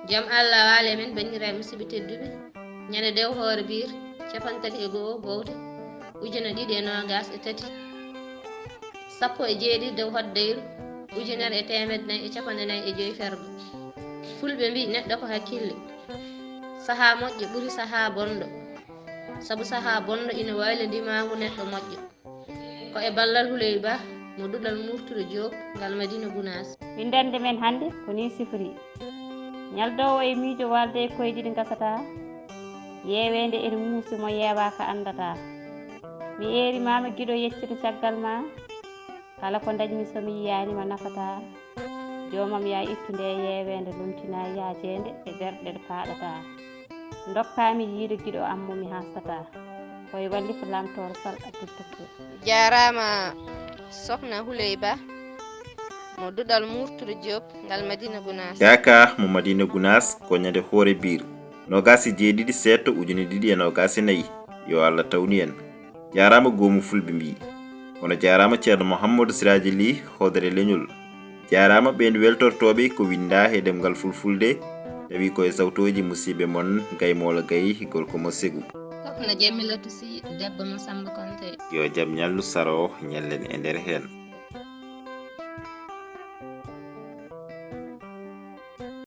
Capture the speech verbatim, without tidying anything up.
Jam Allah waale men, banndiraaɓe musidɓe tedduɓe. Ñande dew hoore biir, capanɗe tati e go'o gowte, ujine ɗiɗi e noogas e tati, sappo e jeeɗiɗi dew hoddeyru, ujunere e teemedde nayi e capanɗe nayi e joy fergo. Fulɓe mbii neɗɗo ko hakkille. Sahaa moƴƴo ɓuri sahaa bonɗo. Sabu sahaa bonɗo ina wayla ndimaagu neɗɗo moƴƴo. Ko e ballal Huley Ba mo duɗal Murtuɗo Joob, ngal Madina Gunaas. Winndannde men hannde ko nii sifori. Ñaldoowo e miijo waalde e koyɗi ɗi ngasataa. Yeeweende ene muusi mo yeewaaka anndataa. Mi eeri ma mi giɗo yeccito caggal ma. Kala ko ndañmi so mi yiyaani ma nafataa. Joomam yaa ittu nde yeeweende, lomtinaa yaajeende e berɗe ɗe paaɗataa. Ndokkaa mi yiide giɗo am mo mi haastataa. Koye wallifu Lamtooro Sal Abdul Tufo. Jaaraama Sokhna Huley Ba mo duɗal Murtuɗo Joob, ngal Madina Gunaas. Yaaka mo Madina Gunaas ko ñande hoore biir, noogas e jeeɗiɗi seeɗto ujine ɗiɗi e noogas e nayi. Yo Allah tawnu en. Jaaraama goomu Fulɓe mbii. Kono jaaraama Ceerno Mouhamadou Siraaji Lih, hoodere leñol. Jaaraama ɓeen weltortooɓe ko winndaa he ɗemngal Fulfulde, tawi ko e sawtooji musiɓɓe mon, Gay Moolo Gay, gorko mo Segu. Sokhna Jamilatu Sy, debbo mo Samba Konte. Yo jam ñallu Saro, ñallen e nder heen.